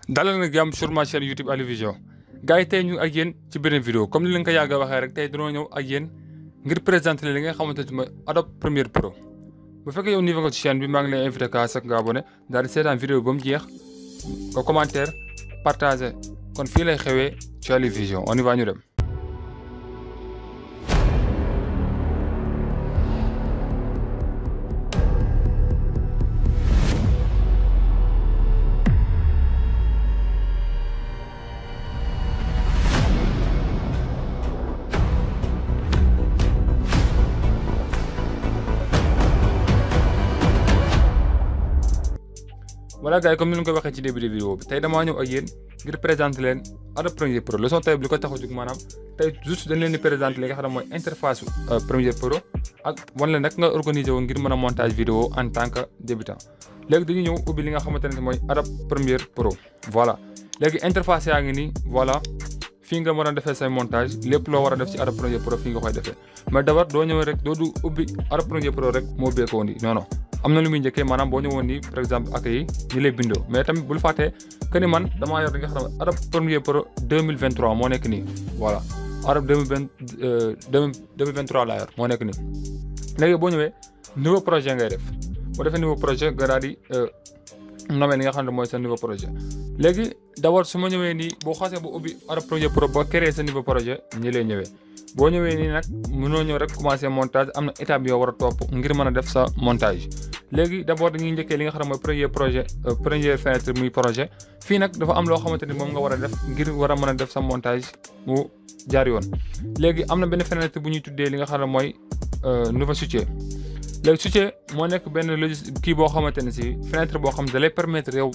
dalal nga jàmm sur ma chaîne YouTube Aliou Vision gars yi tey ñu ak yéen ci beneen vidéo comme ni leen ko yàgg a waxee rek tey dañoo ñëw ak yéen ngir présenter li nga xamante ne mooy Adobe Premiere Pro. bu fekkee yow niveau nga ci chaîne bi maa ngi lay invité ka sax nga abonné daal di seetaan vidéo ba mu jeex nga commentaire partager kon fii lay xewee ci Aliou Vision on y va ñu dem. voilà gars yi comme ni ñu ko waxee ci début de vidéo bi tey damaa ñëw ak yéen ngir présenter leen Adobe Premiere Pro leçon tey bi li ko tax a jóg maanaam tey juste dañ leen di présenter li nga xam ne mooy interface Premiere Pro ak wan la nag nga organiser wu ngir mën a montage vidéo en tant que débutant. léegi dañuy ñëw ubbi li nga xamante ne mooy Adobe Premiere Pro voilà léegi interface yaa ngi nii voilà fii nga mën a defee say montage lépp loo war a def ci Adobe Premiere Pro fii nga koy defee mais d'abord doo ñëw rek doo du ubbi Adobe Premiere Pro rek moo beekoo nii non non. am na lu muy njëkkee maanaam boo ñëwoon nii par exemple ak yi ñu lay bindoo mais tamit bul fàttee que ni man damaa yor li nga xam ne Adobe Premiere Pro 2023 moo nekk nii voilà Adobe 2023 laa yor moo nekk nii. léegi boo ñëwee nouveau projet ngay def boo defee nouveau projet nga daal di nommé li nga xam ne mooy sa nouveau projet. léegi d'abord su ma ñëwee nii boo xasee ba ubbi Adobe Premiere Pro ba créer sa nouveau projet ñi lay ñëwee. boo ñëwee nii nag mënoo ñëw rek commencer montage am na étape yoo war a topp ngir mën a def sa montage léegi d'abord dañuy njëkkee li nga xam ne mooy première fenêtre muy projet fii nag dafa am loo xamante ni moom nga war a def ngir war a mën a def sa montage mu jaar yoon. léegi am na benn fenêtre bu ñuy tuddee li nga xam ne mooy nouveau fichier léegi fichier moo nekk benn logiciel kii boo xamante ne si fenêtre boo xam ne da lay permettre yow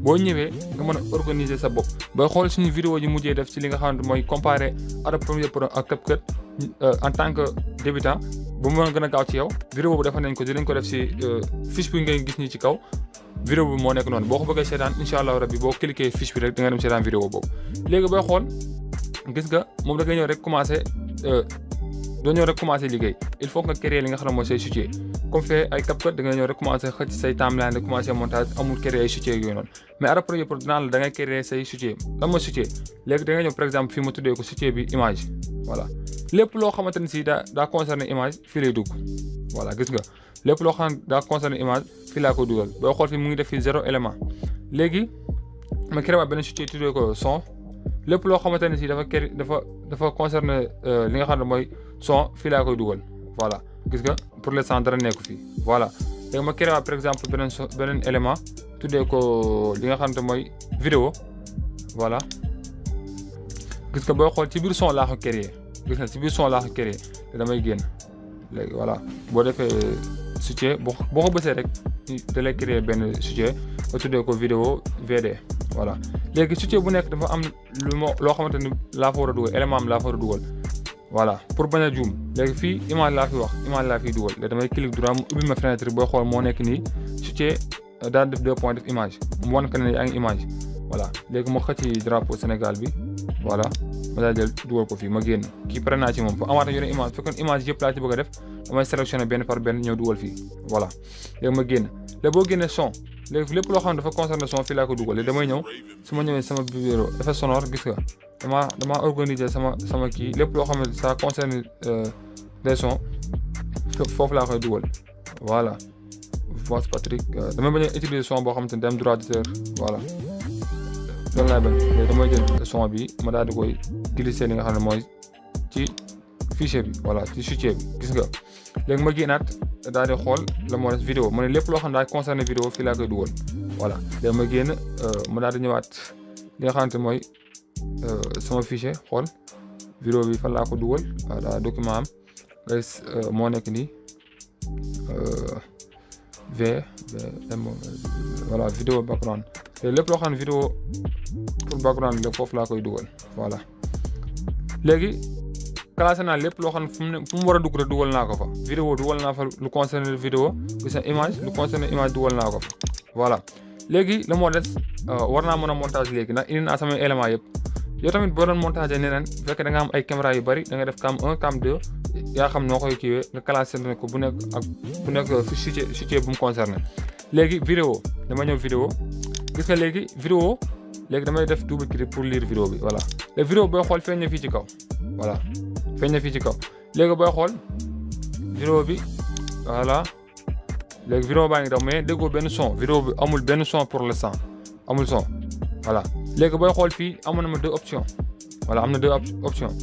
boo ñëwee nga mën a organiser sa bopp. booy xool suñu vidéo yi mujjee def ci li nga xamante mooy comparer Adobe Premiere Pro ak CapCut en tant que débutant ba mu mën a gën a gaaw ci yow vidéo boobu defoon nañ ko dinañ ko def si fiche bi ngay gis nii ci kaw vidéo bi moo nekk noonu boo ko bëggee seetaan incha allah rabbi boo cliquer fiche bi rek da nga dem seetaan vidéo boobu. léegi booy xool gis nga moom da ngay ñëw rek commencer doo ñëw rek commencer liggéey il faut nga créer li nga xam ne mooy say fichier comme fait ay CapCut da ngay ñëw rek commencer xëcc say timeline rek commencer montage amul créer ay fichier yooyu noonu mais Adobe Premiere Pro dinaa la da ngay créer say fichier lan mooy fichier léegi da ngay ñëw par exemple fii ma tuddee ko fichier bi image voilà lépp loo xamante ne si daa concerné image fii lay dugg voilà gis nga lépp loo xam ne daa concerné image fii laa ko dugal boo xool fii mu ngi def fii 0 élément léegi ma créé benn fichier tuddee ko son lépp loo xamante ne si dafa concerné li nga xam ne mooy son fii laa koy dugal voilà gis nga pour l'instant dara nekku fii voilà léegi ma créé par exemple beneen élément tuddee ko li nga xam ne mooy vidéo voilà gis nga booy xool ci biir son laa ko créé gis nga ci biir son laa ko créé te damay génn léegi voilà boo defee fichier boo ko bësee rek da lay créé benn fichier nga tuddee ko vidéo VD voilà léegi fichier bu nekk dafa am loo xamante ni laa fa war a dugal élément am laa fa war a dugal voilà pour bañ a juum léegi fii image laa fi wax image laa fiy dugal léegi damay clic droit mu ubbi ma fenêtre booy xool moo nekk nii fichier daal def 2 points def image mu wan ko ne yaa ngi image voilà léegi ma xëcc drapeau Sénégal bi voilà ma daal jël dugal ko fii ma génn kii pare naa ci moom fa amaat yeneen image fekkoon image yëpp laa ci bëgg a def damay sélectionné benn par benn ñëw dugal fii voilà léegi ma génn léegi boo génnee son léegi lépp loo xam ne dafa concerné son fii laa ko dugal léegi damay ñëw su ma ñëwee sama bureau effet sonore gis nga damaa organiser sama kii lépp loo xam ne ça concerne des sons foofu laa koy dugal voilà voix Patrick damay bañ a utiliser son boo xamante ne day am droit d'auteur voilà loolu laay bañ léegi damay jël son bi ma daal di koy glisser li nga xam ne mooy ci fichier bi voilà ci fichier bi gis nga léegi ma génnaat daal di xool la moo des vidéo ma ne lépp loo xam ne daal concerné vidéo fii laa koy dugal voilà léegi ma génn ma daal di ñëwaat li nga xamante mooy sama fichier xool vidéo bi fan laa ko dugal voilà document am moo nekk nii voilà vidéo background lépp loo xam ne vidéo pour background lépp foofu laa koy dugal voilà léegi classé naa lépp loo xam ne fu mu war a dugg rek dugal naa ko fa vidéo dugal naa fa lu concerné vidéo gis na image lu concerné image dugal naa ko fa voilà léegi la moo des war naa mën a montage léegi ndax indi naa samay éléments yëpp yow tamit boo doon montage neneen bu fekkee da nga am ay caméra yu bari da nga def cam 1 cam 2 yaa xam noo koy kiiwee nga classé ne ko bu nekk fichier bu mu concerné léegi vidéo dama ñëw vidéo gis nga léegi vidéo léegi damay def double clic pour lire vidéo bi voilà léegi vidéo booy xool feeñ na fii ci kaw voilà feeñ na fii ci kaw léegi booy xool vidéo bi voilà léegi vidéo baa ngi daw mais déggoo benn son vidéo bi amul benn son pour l'instant amul son voilà léegi booy xool fii amoon na ma 2 options voilà am na 2 options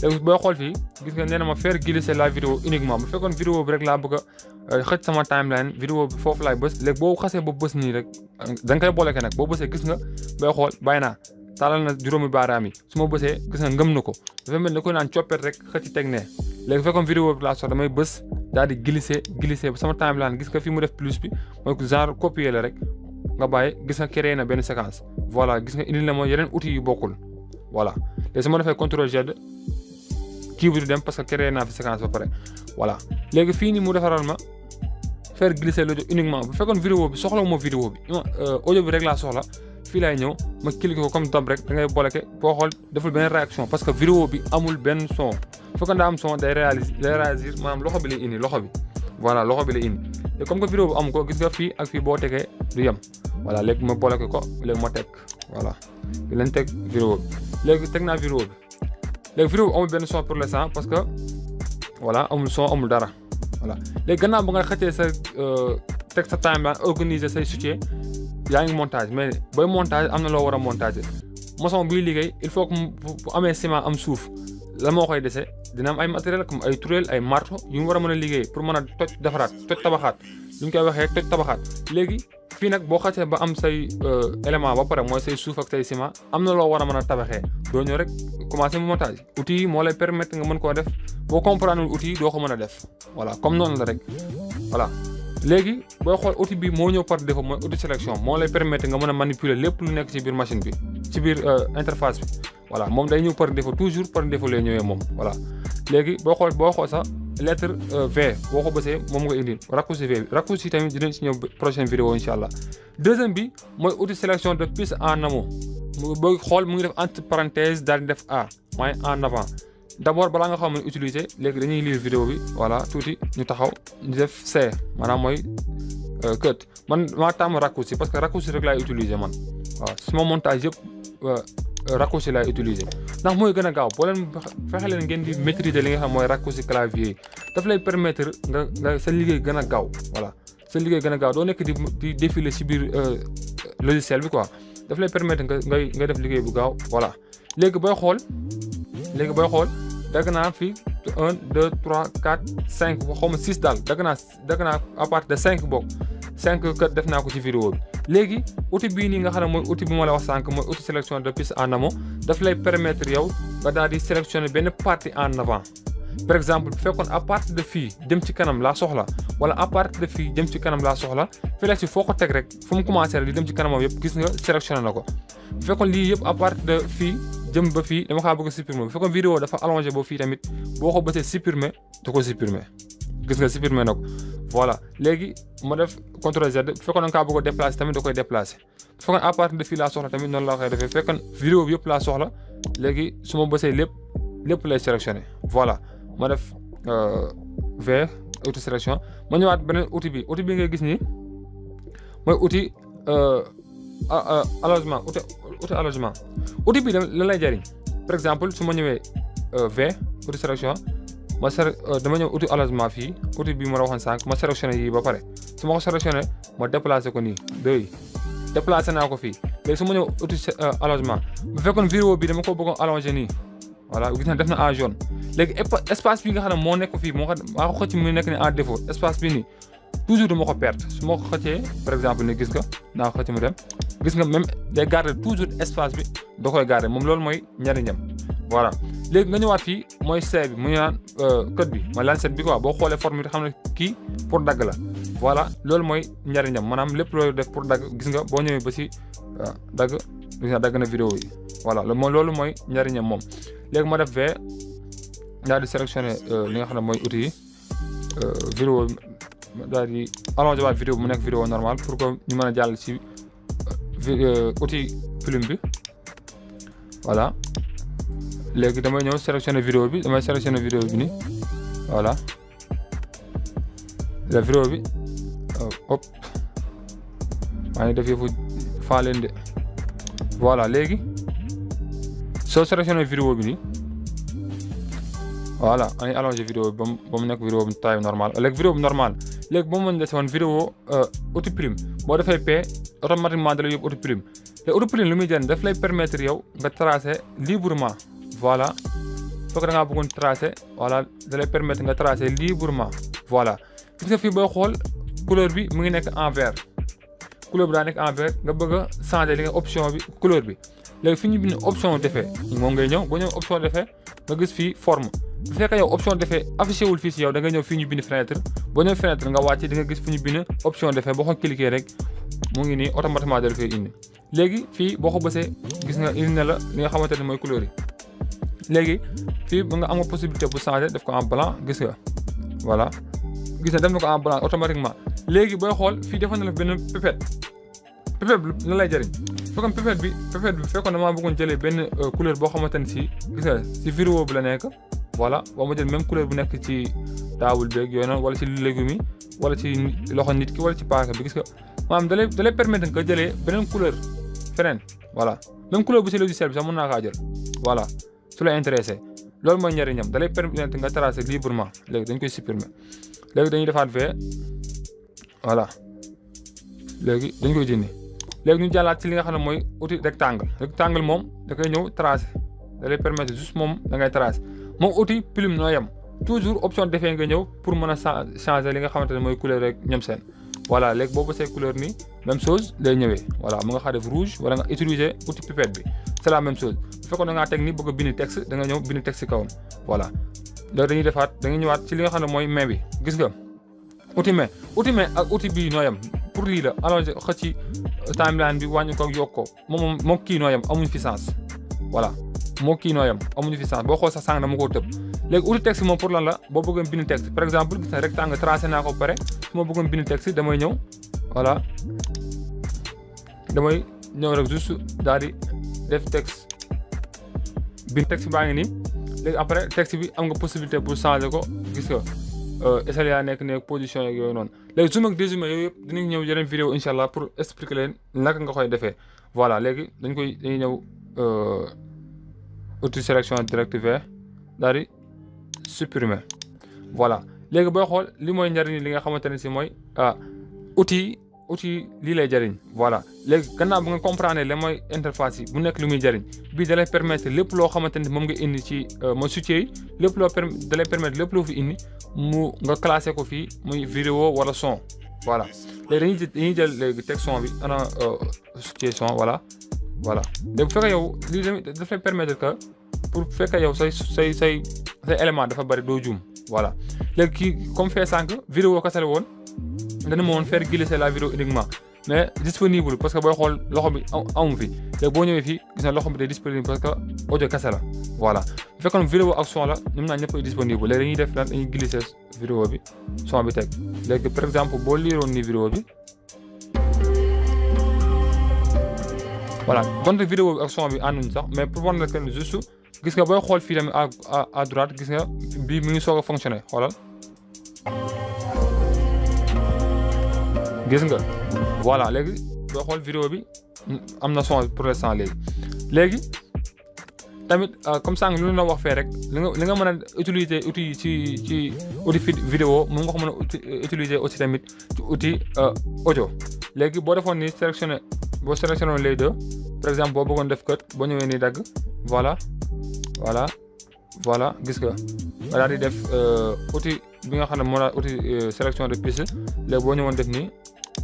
léegi booy xool fii gis nga nee na ma faire glisser la vidéo uniquement bu fekkoon vidéo bi rek laa bëgg a xëcc sama timeline vidéo bi foofu laay bës léegi boo xasee ba bës nii rek da nga koy boole nag boo bësee gis nga booy xool bàyyi naa taalal na juróomi baaraam yi su ma bësee gis nga ngëm na ko dafa mel ni ko naan coppet rek xëcc teg ne léegi fekkoon vidéo bi laa sox damay bës daal di glisser ba sama timeline gis nga fi mu def plus bi mooy genre copier la rek nga bàyyi gis nga créé na benn séquence voilà gis nga indil na ma yeneen outils yu bokkul voilà léegi su ma defee contrôle Z kii bi du dem parce que créé naa fi séquence ba pare voilà léegi fii nii mu defaral ma faire glisser l'audio uniquement bu fekkoon vidéo bi soxla moo vidéo bi audio bi rek laa soxla fii laay ñëw ma cliquer ko comme dab rek da ngay bloqué boo xool deful benn réaction parce que vidéo bi amul benn son bu fekkoon daa am son day réagir maanaam loxo bi lay indi loxo bi voilà loxo bi lay indi te comme que vidéo bi am ko gis nga fii ak fii boo tegee du yem voilà léegi ma bloqué ko léegi ma teg voilà di leen teg vidéo bi léegi teg naa vidéo bi léegi vidéo bi amul benn son pour l'instant parce que voilà amul son amul dara voilà léegi gannaaw ba nga xëccee sa teg sa timeline organiser say soutien yaa ngi montage mais booy montage am na loo war a montager maçon buy liggéey il faut que bu amee ciment am suuf la moo koy dese dina am ay matériel comme ay turel ay marteau yu mu war a mën a liggéey pour mën a toj defaraat toj tabaxaat lu ñu koy waxee toj tabaxaat léegi fii nag boo xasee ba am say élément ba pare mooy say suuf ak say ciment am na loo war a mën a tabaxee doo ñëw rek commencer montage outils yi moo lay permettre nga mën koo def boo comprendre outils yi doo ko mën a def voilà comme noonu la rek voilà léegi booy xool outil bi moo ñëw par défaut mooy outil sélection moo lay permettre nga mën a manipuler lépp lu nekk ci biir machine bi ci biir interface bi voilà moom day ñëw par défaut toujours par défaut lay ñëwee moom voilà léegi boo xool sax lettre V boo ko bësee moom nga indi raccourci V bi raccourci tamit dinañ ci ñëw prochaine vidéo incha allah deuxième bi mooy outil sélection de piste en amont boo xool mu ngi def entre parenthèse daal di def A mooy en avant d'abord balaa nga xam ne utiliser léegi dañuy lire vidéo bi voilà tuuti ñu taxaw ñu def C maanaam mooy cut man maa tàmm raccourci parce que raccourci rek laay utiliser man waaw suma montage yëpp raccourci laay utiliser ndax mooy gën a gaaw boo leen fexe leen ngeen di maîtriser li nga xam mooy raccourci clavier yi daf lay permettre nga sa liggéey gën a gaaw voilà sa liggéey gën a gaaw doo nekk di défiler ci biir logiciel bi quoi daf lay permettre ngay def liggéey bu gaaw voilà léegi booy xool dagg naa fi 1 2 3 4 5 xaw ma 6 daal dagg naa à partir de 5 bokk 5 kat def naa ko ci vidéo bi léegi outil bii nii nga xam ne mooy outil bi ma la wax sànq mooy outil sélection de piste en amont daf lay permettre yow nga daal di sélectionner benn partie en avant par exemple bu fekkoon à partir de fii jëm ci kanam laa soxla wala à partir de fii jëm ci kanam laa soxla flèche foo ko teg rek fu mu commencé rek di dem ci kanamam yëpp gis nga sélectionné na ko bu fekkoon lii yëpp à partir de fii jëm ba fii dama xaa bëgg a supprimer bu fekkoon vidéo dafa allongé ba fii tamit boo ko bësee supprimer da ko supprimer gis nga supprimer na ko voilà léegi ma def CTRL Z bu fekkoon da nga kaa bëgg a déplacer tamit da koy déplacer bu fekkoon à partir de fii laa soxla tamit noonu laa koy defee bu fekkoon vidéo bi yëpp laa soxla léegi su ma bësee lépp lay sélectionné voilà ma def V outil sélection ma ñëwaat beneen outil bi ngay gis nii mooy outil allongement outil allongement outil bi lan lay jariñ par exemple su ma ñëwee V outil sélection dama ñëw outil allongement fii outil bi ma la waxoon sànq ma sélectionné yii ba pare su ma ko sélectionné ma déplacé ko nii déplacé naa ko fii léegi su ma ñëw outil allongement bu fekkoon vidéo bi dama ko bëggoon allongé nii voilà gis na def na en jaune léegi espace bi nga xam ne moo nekk fii maa ko xëcc mu nekk ni en défaut espace bi nii toujours dama ko perte su ma ko xëccee par exemple ni gis nga naa ko xëcc mu dem gis nga même day garder toujours espace bi da koy garder moom loolu mooy njariñam voilà léegi nga ñëwaat fii mooy C bi mu naan code bi mooy lancette bi quoi boo xoolee forme bi xam ne kii pour dagg la voilà loolu mooy njariñam maanaam lépp looy def pour dagg gis nga boo ñëwee ba si dagg gis nga dagg na vidéo yi voilà loolu mooy njariñam moom léegi ma def V daal di sélectionné li nga xam ne mooy outil yi vidéo daal di allongé waat vidéo mu nekk vidéo normal pour que ñu mën a jàll ci outil film bi voilà léegi damay ñëw sélectionné vidéo bi damay sélectionné vidéo bi nii voilà la vidéo bi hop maa ngi def yëfu faa leen de voilà léegi soo sélectionné vidéo bi nii voilà dañuy allongé vidéo bi ba mu nekk vidéo bu taille normal léegi vidéo bu normal léegi ba mu mën dese woon vidéo auto prime boo defee P automatiquement da lay yóbbu auto prime te auto prime lu muy jëriñ daf lay permettre yow nga tracer librement voilà foog da ngaa bëggoon tracer voilà da lay permettre nga tracer librement voilà gis nga fii booy xool couleur bi mu ngi nekk en vert couleur bi daa nekk en vert nga bëgg a changer li nga option bi couleur bi léegi fi ñu bind option d'effet moom ngay ñëw boo ñëw option d'effet nga gis fii forme bu fekkee yow option d'effet affiché wul fii si yow da nga ñëw fii ñu bind fenêtre boo ñëw fenêtre nga wàcc di nga gis fi ñu bind option d'effet boo ko cliquer rek mu ngi nii automatiquement da la koy indi léegi fii boo ko bësee gis nga indi na la li nga xamante ne mooy couleur yi léegi fii ba nga am possibilité bu changer def ko en blanc gis nga voilà gis nga def na ko en blanc automatiquement léegi booy xool fii defoon na la benn pépette bi lan lay jëriñ fekkoon pépette bi fekkoon damaa bëggoon jëlee benn couleur boo xamante ne si gis nga si vidéo bi la nekk voilà boo ma jël même couleur bu nekk ci table beeg yooyu noonu wala ci légumes yi wala ci loxo nit ki wala ci paaka bi gis nga maanaam da lay permettre nga jëlee beneen couleur feneen voilà même couleur bu si logiciel bi sax mën naa kaa jël voilà su la intéressé loolu mooy njëriñam da lay permettre nga tracer librement léegi dañ koy supprimer léegi dañuy defaat fee voilà léegi dañ koy dindi léegi ñu jàllaat ci li nga xam ne mooy outil rectangle moom da koy ñëw tracer da lay permettre juste moom da ngay tracer moom outil plume noo yem toujours option d'effet nga ñëw pour mën a changer li nga xamante ne mooy couleur rek ñoom seen voilà léegi boo bësee couleur nii même chose lay ñëwee voilà mu nga xam def rouge wala nga utiliser outil pipette bi c'est la même chose bu fekkoon da ngaa teg ni bëgg a bind texte da nga ñëw bind texte kawam voilà léegi dañuy defaat dañuy ñëwaat ci li nga xam ne mooy main bi gis nga outil main ak outil bii noo yem pour lii la allongé xëcc timeline bi wàññi ko yokk ko moom kii noo yem amuñ fi sens voilà moo kii noo yem amuñu fi sens boo xool sax sànq dama ko tëb léegi outil texte moom pour lan la boo bëggoon bind texte par exemple gis na rectangle tracé naa ko pare su ma bëggoon bind texte damay ñëw voilà damay ñëw rek juste daal di def texte bind texte baa ngi nii léegi après texte bi am nga possibilité pour changer ko gis nga esal yaa nekk position yeeg yooyu noonu léegi zoom ak dézoom yooyu yëpp dinañ ñëw yeneen vidéo incha allah pour expliquer leen naka nga koy defee voilà léegi dañuy ñëw outil sélection direct V daal di supprimer voilà léegi booy xool li mooy njëriñ li nga xamante ne si mooy outil lii lay jëriñ voilà léegi gannaaw bu nga comprendre la mooy interface yi bu nekk lu muy jëriñ bii da lay permettre lépp loo xamante ne moom nga indi ci mooy soutien yi lépp loo da lay permettre lépp loo fi indi mu nga classé ko fii muy vidéo wala son voilà léegi dañuy jël léegi teg son bi ana soutien son voilà léegi bu fekkee yow lii tamit daf lay permettre que pour fekkee yow say élément dafa bari doo juum voilà léegi kii comme fait sànq vidéo kese la woon dana ma woon faire glisser la vidéo uniquement mais disponible parce que booy xool loxo bi amu fi léegi boo ñëwee fii gis na loxo bi day disponible parce que audio kese la voilà bu fekkoon vidéo ak son la ñoom naa ñëpp ay disponible léegi dañuy def lan dañuy glisser vidéo bi son bi teg léegi par exemple boo liiroon ni vidéo bi voilà donte vidéo bi ak son bi ànduñ sax mais pour war na kenn juste gis nga booy xool fii tamit à droite gis nga bii mi ngi soog a fonctionner xoolal gis nga voilà léegi booy xool vidéo bi am na son pour l'instant léegi tamit comme ça lu la wax fee rek li nga mën a utiliser outil yi ci outil vidéo moom nga ko mën a utiliser aussi tamit ci outil audio léegi boo defoon ni boo sélectionné les deux par exemple boo bëggoon def cut boo ñëwee nii dagg voilà gis nga nga daal di def outil bi nga xam ne moo la outil sélection de piste léegi boo ñëwoon def nii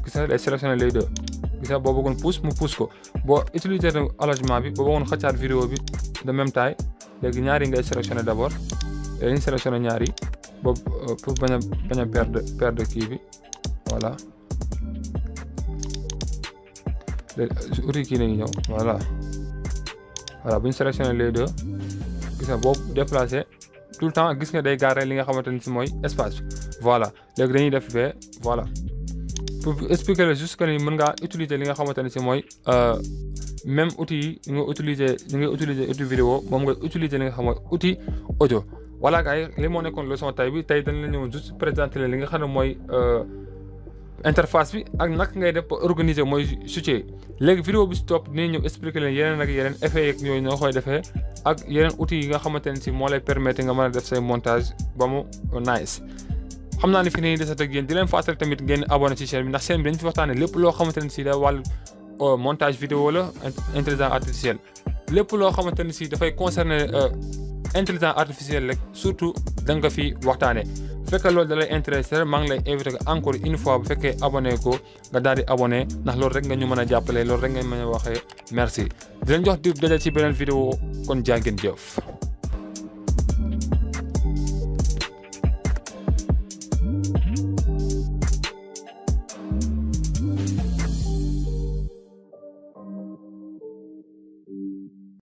gis nga day sélectionné les deux gis nga boo bëggoon pousse mu pousse ko boo utiliser allongement bi boo bëggoon xëccaat vidéo bi de même taille léegi ñaari ngay sélectionné d' abord léegi ñu sélectionné ñaari boobu pour bañ a perdre kii bi voilà léegi outil kii nañu ñëw voilà bu ñu sélectionné les deux gis nga boobu déplacé tout le temps gis nga day garé li nga xamante ni si mooy espace voilà léegi dañuy def fee voilà pour expliquer la juste que ni mën ngaa utiliser li nga xamante ne si mooy même outil yi nga utiliser outil vidéo moom nga utiliser li nga xam mooy outil audio voilà gars yi li moo nekkoon leçon tay bi tey dañ la ñëwoon juste présenter li nga xam ne mooy interface bi ak naka ngay def ba organiser mooy soutien léegi vidéo bi si topp dinañ ñëw expliquer leen yeneen ak yeneen effet yeeg yooyu noo koy defee ak yeneen outils yi nga xamante ne si moo lay permettre nga mën a def say montage ba mu nice. xam naa ne fi ne nii desat ak yéen di leen fàttali tamit ngeen abonné ci chaîne bi ndax chaîne bi dañ fi waxtaane lépp loo xamante ne si da wàllu montage vidéo la intelligence artificielle lépp loo xamante ne si dafay concerner intelligence artificielle rek surtout da nga ko fi waxtaanee bu fekkee loolu da lay intéressé maa ngi lay invité encore une fois bu fekkee abonné ko nga daal di abonné ndax loolu rek nga ñu mën a jàppale loolu rek nga mën a waxee merci di leen jox di daje ci beneen vidéo kon jaa ngeen jëf.